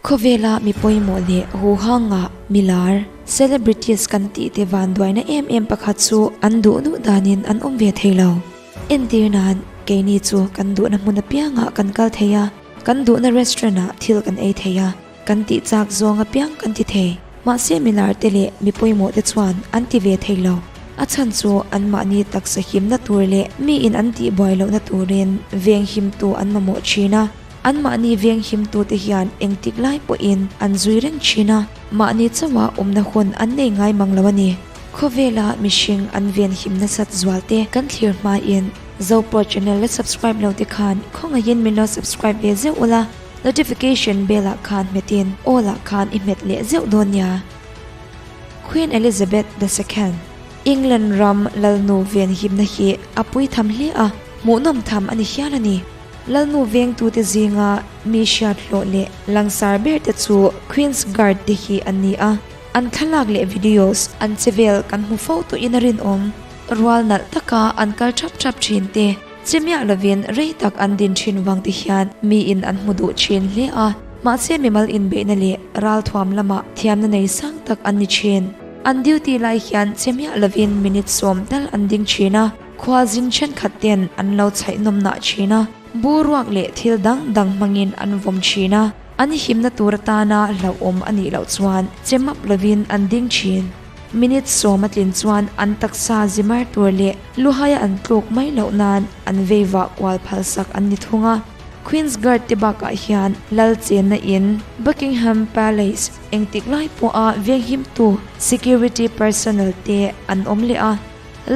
Khawvela mi pawimawh leh huhanga mi lar, celebrities, kan tih te vanduaina em em pakhat chu an duh duh danin an awm ve thei lo. Entir nan, keini chu kan duhna hmun apiangah kan kal thei a, kan duhna restaurant ah thil kan ei thei a, kan tih chak zawng apiang kan ti thei. Mahse mi lar te leh mi pawimawh te chuan an ti ve thei lo. A chhan chu anmahni taksa himna tur leh miin an tihbuai lohna turin venghimtu an mamawh thin a. Anmahni venghimtute hian engtik lai pawhin an zui reng thin a, mahni chauha awmna hun an nei ngai mang lo a ni. Khawvela mihring an venhim nasat zualte kan thlir hmain Zopo channel la subscribe lo te khan khawngaihin min lo subscribe ve zeuh ula, notification bell ah khan hmetin all ah khan i hmet leh zeuh dawn nia. Queen Elizabeth the Second, England ram lalnu venhimna hi a pui tham hle a, hmuhnawm tham a ni hial a ni. Lalnu vengtute zinga mi hriat hlawh leh langsar ber te chu Queen's Guard te hi an ni a, an thlalak leh videos an che vel kan hmu fo tawhin a rinawm. Rual nalh taka an kal thap thap thin te, che miah lovin rei tak an din thin vang te hian miin an hmu duh thin hle a, mahse mimal inbeihna leh ralthuam lamah thiamna nei sang tak an ni thin. An duty lai hian che miah lovin minute sawm tal an ding thin a. Khualzin thenkhat ten an lo chhaih nawm nah thin a, boruak leh thil dang dang hmangin an vawm thin a, an himna tur atana hlauhawm a nih loh chuan che map lovin an ding thin. Minute sawm a tlin chuan an taksa zimar tur leh luhaia an tluk mai loh nan an veivah kual phalsak an ni thung a. Queen's Guard te bakah hian lal chenna in Buckingham Palace engtik lai pawha venghimtu security personnel te an awm leh a.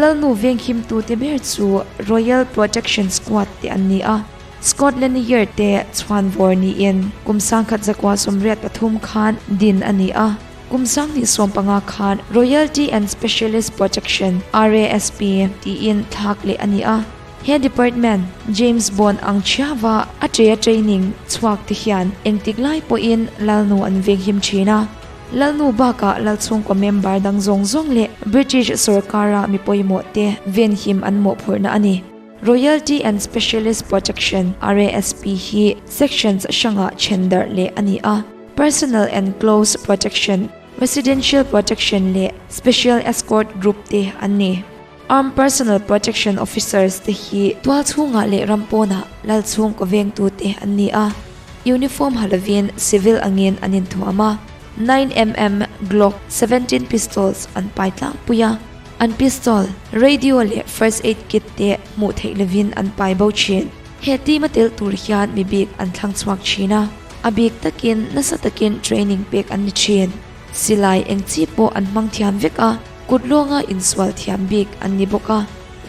Lalnu venghimtute ber chu Royal Protection Squad te an ni a, Scotland Yard te chhuanvawr niin kum 1983 khan din a ni a, kum 2015 khan Royalty and Specialist Protection, RASP, tiin thlak leh a ni a. He department, James Bond ang chhiava a ṭeia training chhuak te hian engtik lai pawhin Lalnu an venghim ṭhin a. Lalnu bakah Lalchhungkaw member dang zawng zawng leh British sorkara mi pawimawh te venhim an mawhphurhna a ni. Royalty and Specialist Protection, RASP, hi sections hrangah then darh leh a ni a, Personal and Close Protection, Residential Protection leh Special Escort Group te an ni. Armed Personal Protection Officers te hi tualchhungah leh ram pawnah Lalchhungkaw vengtute an ni a. Uniform ha lovin civil angin an inthuam a, 9mm Glock 17 pistols an pai tlangpui a, an pistol, radio leh first aid kit te hmuh theih lovin an pai bo thin. He team a tel tur hian mi bik an thlang chhuak thin a, a bik takin nasa takin training pek an ni thin. Silai eng chi pawh an hmang thiam vek a, kut lawnga insual thiam bik an ni bawk a,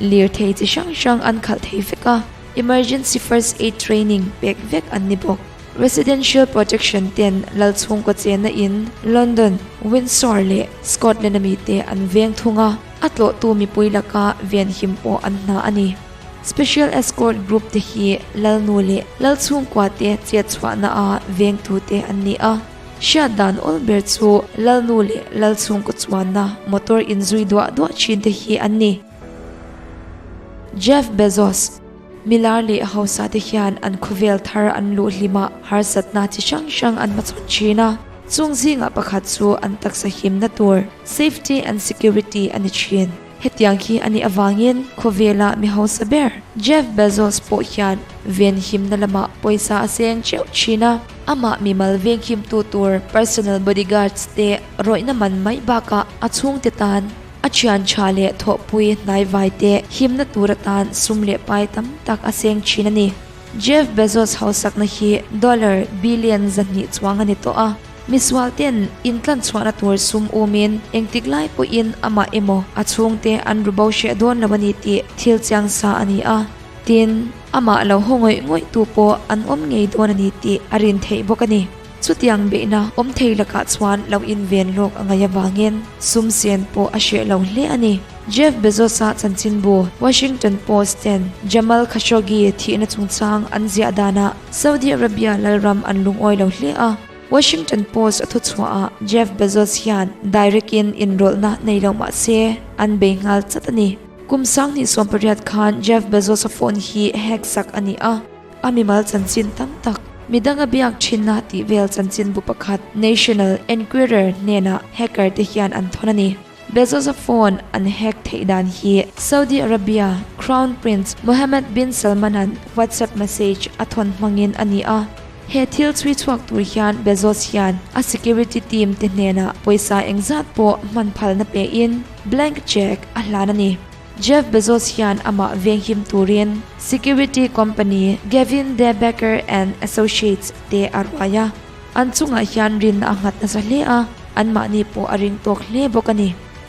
lirthei chi hrang hrang an khalh thei vek a. Emergency First Aid Training pek vek an ni bawk. Residential Protection ten lal chhungkaw chenna in London, Windsor leh Scotland a mite an veng thung a, a tlawhtu mipui laka venhim pawh an hna a ni. Special Escort Group te hi lalnu leh lal chhungkua te chet chhuahna a vengtute an ni a. Hriat dan awl ber chu lalnu leh lal chhungkaw chuanna motor inzui duah duah thin te hi an ni. Jeff Bezos, Milar leh hausa te hian an khawvel thar an luh hlimah harsatna chi hrang hrang an hmachhawn thin a, chung zingah pakhat chu an taksa himna tur, safety and security, a ni thin. Hetiang hi a nih avangin khawvela mi hausa ber Jeff Bezos pawh hian ven himna lamah pawisa a seng teuh thin a, amah mimal venghimtu tur personal bodyguards te rawihna man mai bakah a chhungte tan A thian tha leh thawhpui hnaivai te himna tur atan sum leh pai tam tak a seng thin a ni. Jeff Bezos hausakna hi dollar billion 200 chuang a ni tawh a. Misual ten intlan chhuahna tur sum umin engtik lai pawhin amah emaw a chhungte an ru bo hreh dawn lo a ni tih thil chiang sa a ni a. Tin, amah lo haw ngawih ngawih tu pawh an awm ngei dawn a ni tih a rin theih bawk a ni. Chutiang beihna awm thei lakah chuan lo inven lawk a ngaih avangin sum sen pawh a hreh lo hle a ni. Jeff Bezos-a chanchinbu Washington Post ten Jamal Khashoggi thihna chungchang an ziah danah Saudi Arabia lalram an lungawi lo hle a. Washington Post a thuchhuahah Jeff Bezos hian direct-in inrawlhna nei lo mah se an bei nghal chat a ni. Kum 2018 khan Jeff Bezos-a phone hi hack sak a ni a. A mimal chanchin tam tak. Midang a biak thinna tih vel chanchinbu pakhat National Enquirer hnenah hacker te hian an thawn a ni. Bezos-a phone an hack theih dan hi Saudi Arabia Crown Prince Mohammed bin Salman-a'n WhatsApp message a thawn hmangin a ni a. He thil chhui chhuak tur hian Bezos hian a security team te hnenah pawisa engzat pawh hman phalna pein blank check a hlan a ni. Jeff Bezos hian amah venghim turin security company Gavin de Becker and Associates te a ruai a. An chungah hian rinna a nghat nasa hle a, anmahni pawh a ring tawk hle bawk a ni.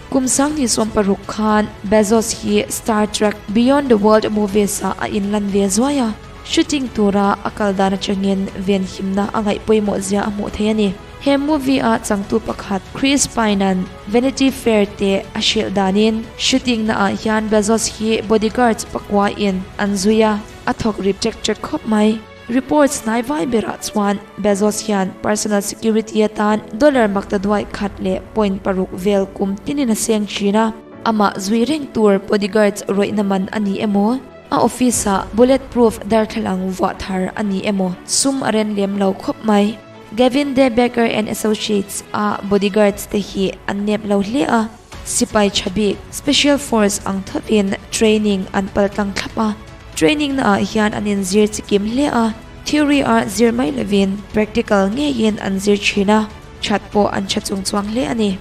Kum sanghnih 16 khan Bezos hi Star Trek, Beyond the World movies-ah a inlan ve zuai a, shooting tura a kal dan atangin venhimna a ngaih pawimawh zia a hmuh theih a ni. He movie-a changtu pakhat Chris Pine-a'n Vanity Fair te a hrilh danin shooting naah hian Bezos hi bodyguards pakuain an zui a, a thawk rip ṭek ṭek khawp mai. Reports hnai vai berah chuan Bezos hian personal security atan dollar maktaduai khat leh point paruk vel kum tinin a seng thin a. Amah zui reng tur bodyguards rawihna man a ni emaw, a office-ah bulletproof darthlalang vuah thar a ni emaw sum a ren lem lo khawp mai. Gavin de Becker and Associates a bodyguards te hi an nep lo hle a, sipai tha bik, special force ang thovin training an paltlang thlap a. Training na ah hian an inzir chikim hle a, theory ah zir mai lovin practical ngeiin an zir thin a, that pawh an tha chung chuang hle a ni.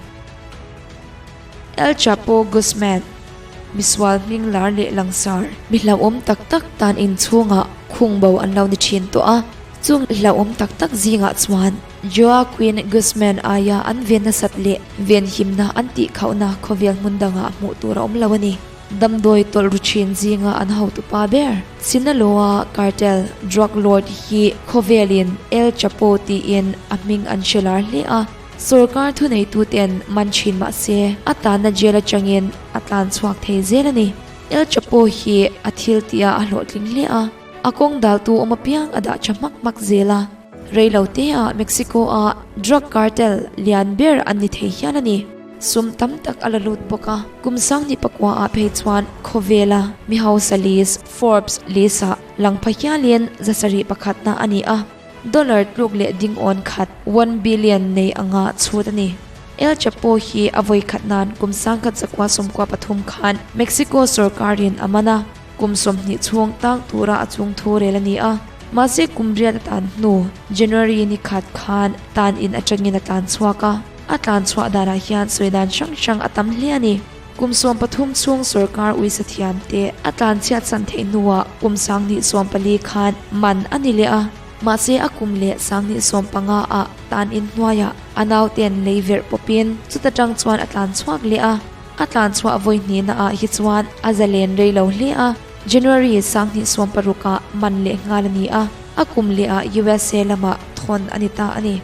El Chapo Guzman, Misual hming lar leh langsar, mi hlauhawm tak tak tan inchhungah khung bo an lo ni thin tawh a, chung hlauhawm tak tak zingah chuan Joaquin Guzman aia an ven nasat leh venhimna an tihkhauhna khawvel hmun dangah hmuh tur a awm lo a ni. Damdawi tawlh ru thin zinga an hotupa ber Sinaloa cartel drug lord hi khawvelin El Chapo tiin a hming an hre lar hle a, sorkar thuneituten man thin mah se a tanna jail atangin a tlan chhuak thei zel a ni. El Chapo hi a thil tihah a hlawhtling hle a, a kawng daltu awm apiang a dah tha hmak hmak zel a. Reilo teah Mexico-a drug cartel lian ber an ni thei hial a ni. Sum tam tak a la lut bawk a, kum sanghnih pakuaah phei chuan khawvela mi hausa list, Forbes list-ah lang pha hialin zasarih pakhatna a ni a, dollar tluk leh dingawn khat, one billion, nei anga chhut a ni. El Chapo hi a vawi khat nan kum sangkhat zakua 13 khan Mexico sorkarin a man a. Kum 20 chhung tang tura a chung thu rel a ni a, mahse kum riat a tan hnu January ni khat khan tan in atangin a tlan chhuak a, a tlan chhuah danah hian sawi dan hrang hrang a tam hle a ni. Kum 13 chhung sorkar uisa thiam te a tlan chhiat san theih hnuah kum 2014 khan man a ni leh a, mahse a kum leh 2015 ah tan in hnuaiah a nauten lei verh pawpin chuta tang chuan a tlan chhuak leh a. A tlan chhuah vawi hnihna ah hi chuan a zalen rei lo hle a, January 2016 ah man leh nghal a ni a, a kum leh ah USA lamah thawn a ni ta a ni.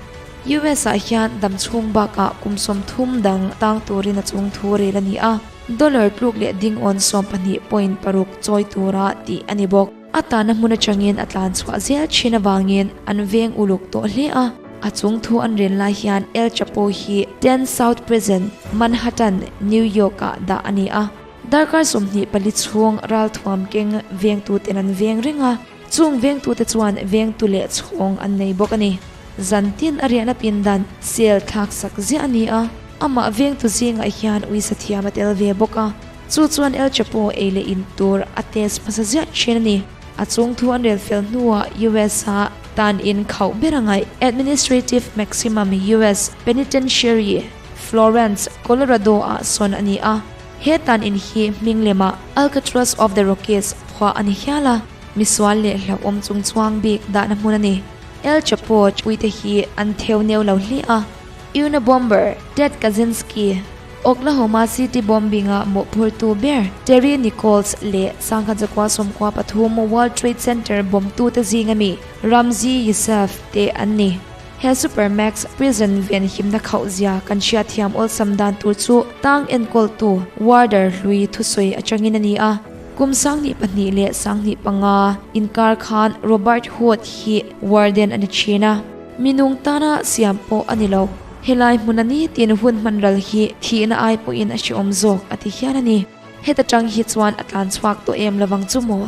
US ah hian dam chhung bakah kum 30 dang tang turin a chung thu rel a ni a, dollar tluk leh ding awn 12 point paruk chawi tura tih a ni bawk. A tanna hmun atangin a tlan chhuah zel thin avangin an veng uluk tawh hle a. A chung thu an rel lai hian El Chapo hi Ten South Prison, Manhattan, New York-ah dah a ni a. Darkar 24 chhung ralthuam keng vengtuten an veng reng a, chung vengtute chuan vengtu leh chhawng an nei bawk a ni. Zan tin a riahna pindan sel thlak sak ziah a ni a, amah vengtu zingah hian uisa thiam a tel ve bawk a. Chu chuan El Chapo ei leh in tur a test hmasa ziah thin a ni. A chung thu an rel fel hnuah US a tan in khauh ber a ngaih. Administrative Maximum US Penitentiary, Florence, Colorado ah sawn a ni a. He tan in hi hming lemah Alcatraz of the Rockies phuah a ni hial a, misual leh hlauhawm chung chuang bik dahna hmun a ni. El Chapo puite hi an theu neu lo hle a. Unabomber Ted Kaczynski. Oklahoma City bombing-a mawhphurtu ber Terry Nichols leh sangkhat zakua 93 World Trade Center bomtute zing ami Ramzi Yousef te an ni. He Supermax prison ven himna khauh zia kan hriat thiam awlsam dan tur chu tang enkawltu warder hlui thusawi atangin a ni a. Kum 2002 leh 2005 inkar khan Robert Hood hi warden a ni thin a. Minung tana siam pawh a ni lo. Helai hmuna nitin hun hman ral hi thihna ai pawhin a hrehawm zawk a ti hial a ni. Heta tang hi chuan a tlan chhuak tawh em lovang chu maw?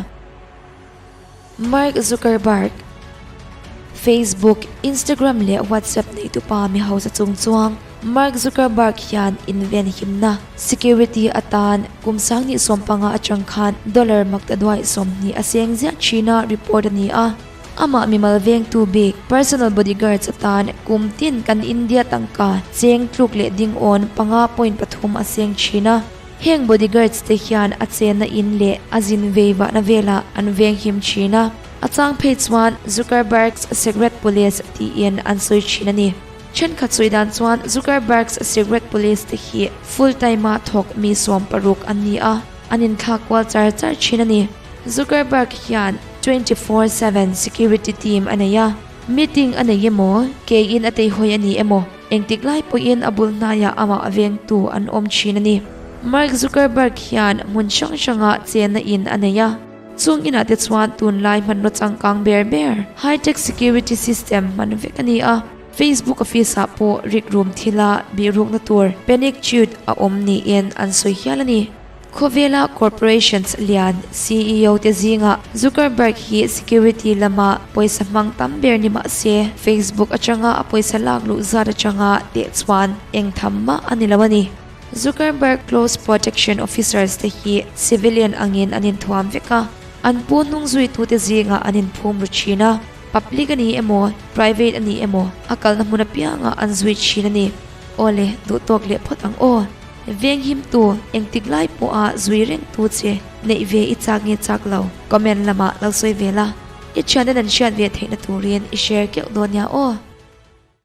Mark Zuckerberg. Facebook, Instagram leh WhatsApp neitupa mi hausa chung chuang Mark Zuckerberg hian invenhimna, security, atan kum 2015 atang khan dollar maktaduai 20 a seng ziah thina report a ni a. Amah mimal vengtu bik, personal bodyguards, atan kum tin kan India tangka cheng tluk leh ding awn panga point pathum a seng thin a. Heng bodyguards te hian a chenna in leh a zin vei vahna velah an venghim thin a. A chang phei chuan Zuckerberg's Secret Police tiin an sawi thin a ni. Thenkhat sawi dan chuan Zuckerberg's Secret Police te hi full time-a thawk mi 16 an ni a, an inthlak kual char char thin a ni. Zuckerberg hian 24/7 security team a nei a, meeting a nei emaw, keiin a teihawi a ni emaw, engtik lai pawhin a bul hnaiah amah a vengtu an awm thin a ni. Mark Zuckerberg hian hmun hrang hrangah chenna in a nei a. Chung inah te chuan tunlai hmanraw changkang ber ber, high-tech security system hman vek a ni a. Facebook office-ah pawh rikrum thila bihrukna tur panic tute a awm niin an sawi hial a ni. Khawvela corporations lian CEO te zingah Zuckerberg hi security lama pawisa hmang tam ber ni mah se, Facebook atanga a pawisa lak luh zat atanga teh chuan eng tham mah a ni lo a ni. Zuckerberg close protection officers te hi civilian angin an inthuam vek a, an pu hnung zuitute zingah an inphum ru thin a, public a ni emaw, private a ni emaw, a kalna hmun apiangah an zui thin a ni. Awle, duh tawk leh phawt ang aw. Venghimtu, engtik lai pawha zui rengtu che neih ve i chak nge chak lo? Comment lamah lo sawi ve la, i thianten an hriat ve theihna turin i share keuh dawn nia aw.